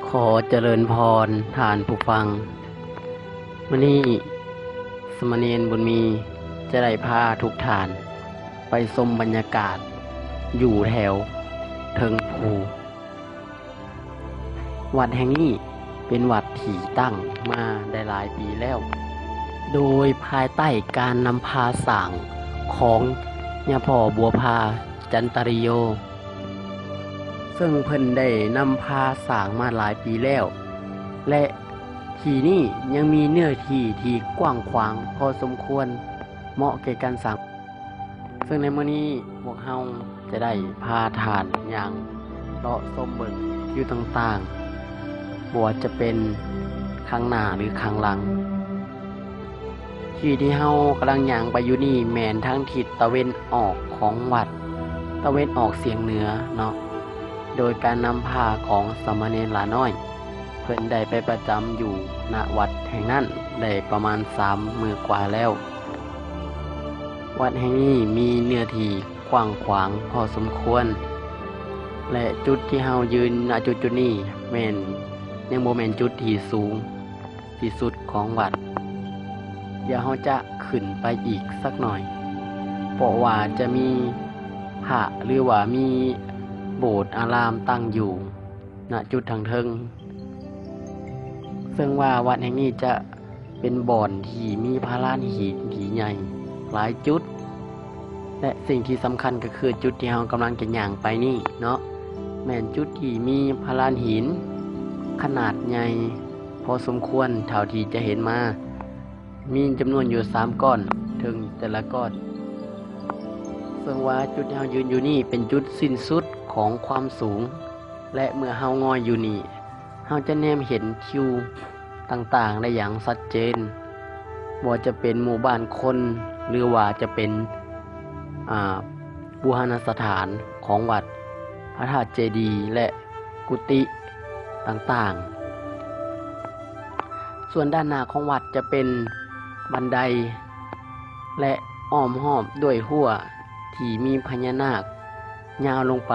ຂໍຈະເລີນພອນທ່ານຜູ້ຟັງ. ມື້ນີ້ສາມະເນນບຸນມີຈະໄດ້ພາທຸກທ່ານໄປຊົມບັນຍາກາດຢູ່ແຖວເທິງພູ. ວັດແຫ່ງນີ້ເປັນວັດທີ່ຕັ້ງມາໄດ້ຫຼາຍປີແລ້ວ, ໂດຍພາຍໃຕ້ການນຳພາສ້າງຂອງຍາພໍ່ບົວພາ ຈັນຕະລິໂຍ ເຊິ່ງເພິ່ນໄດ້ນຳພາສ້າງມາຫຼາຍປີແລ້ວ ແລະ ທີ່ນີ້ຍັງມີເນື້ອທີ່ທີ່ກວ້າງຂວາງພໍສົມຄວນ ເໝາະແກ່ການສ້າງ. ເຊິ່ງໃນມື້ນີ້ພວກເຮົາຈະໄດ້ພາທ່ານຍ່າງເລາະຊົມເບິ່ງຢູ່ຕ່າງໆ, ບໍ່ວ່າຈະເປັນຂ້າງໜ້າ ຫຼື ຂ້າງຫຼັງ. ທີ່ທີ່ເຮົາກຳລັງຍ່າງໄປຢູ່ນີ້ແມ່ນທາງທິດຕາເວັນອອກຂອງວັດ, ຕາເວັນອອກສຽງເໜືອເນາະ, ໂດຍການນຳພາຂອງສາມະເນນຫຼ້ານ້ອຍ. ເພິ່ນໄດ້ໄປປະຈຳຢູ່ ນະ ວັດແຫ່ງນັ້ນໄດ້ປະມານສາມມື້ກວ່າແລ້ວ. ວັດແຫ່ງນີ້ມີເນື້ອທີ່ກວ້າງຂວາງພໍສົມຄວນ ແລະ ຈຸດທີ່ເຮົາຢືນ ນະ ຈຸດໆນີ້ແມ່ນ ຍັງບໍ່ແມ່ນຈຸດທີ່ສູງ ທີ່ສຸດຂອງວັດ. ດຽວເຮົາຈະຂຶ້ນໄປອີກສັກໜ້ອຍ ເພາະວ່າຈະມີພະ ຫຼືວ່າມີໂບດອາລາມຕັ້ງຢູ່ ນະ ຈຸດທາງເທິງ, ເຊິ່ງວ່າວັດແຫ່ງນີ້ຈະເປັນບ່ອນທີ່ມີພະລານຫີນທີ່ໃຫຍ່ຫຼາຍຈຸດ ແລະ ສິ່ງທີ່ສຳຄັນກໍຄືຈຸດທີ່ເຮົາກຳລັງຈະຍ່າງໄປນີ້ເນາະ ແມ່ນຈຸດທີ່ມີພະລານຫີນຂະໜາດໃຫຍ່ພໍສົມຄວນເທົ່າທີ່ຈະເຫັນມາ, ມີຈຳນວນຢູ່ສາມກ້ອນເທິງແຕ່ລະກ້ອນ. ເຊິ່ງວ່າຈຸດທີ່ເຮົາຢືນຢູ່ນີ້ເປັນຈຸດສິ້ນສຸດຂອງຄວາມສູງ ແລະ ເມື່ອເຮົາງອຍຢູ່ນີ້ ເຮົາຈະແນມເຫັນທິວຕ່າງໆໄດ້ຢ່າງຊັດເຈນ, ບໍ່ວ່າຈະເປັນໝູ່ບ້ານຄົນ ຫຼືວ່າຈະເປັນ ອ່າ ບູຮານະສະຖານຂອງວັດ, ພະທາດເຈດີ ແລະ ກຸຕິຕ່າງໆ. ສ່ວນດ້ານໜ້າຂອງວັດຈະເປັນບັນໄດ ແລະ ອ້ອມຮອບດ້ວຍຮົ້ວທີ່ມີພະຍານາກຍາວລົງໄປ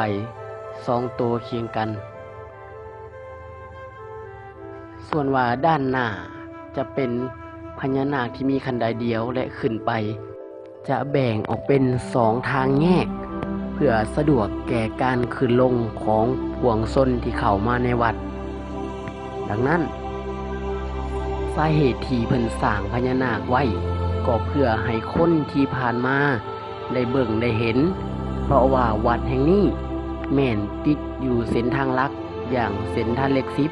ສອງໂຕຄຽງກັນ. ສ່ວນວ່າດ້ານໜ້າຈະເປັນພະຍານາກທີ່ມີຄັນໄດດຽວ ແລະ ຂຶ້ນໄປ ຈະແບ່ງອອກເປັນສອງທາງແຍກ ເພື່ອສະດວກແກ່ການຂຶ້ນລົງຂອງປວງຊົນທີ່ເຂົ້າມາໃນວັດ. ດັ່ງນັ້ນ, ສາເຫດທີ່ເພິ່ນສ້າງພະຍານາກໄວ້ ກໍເພື່ອໃຫ້ຄົນທີ່ຜ່ານມາໄດ້ເບິ່ງໄດ້ເຫັນ, ເພາະວ່າວັດແຫ່ງນີ້ແມ່ນຕິດຢູ່ເສັ້ນທາງຫຼັກ ຢ່າງເສັ້ນທາງເລກສິບ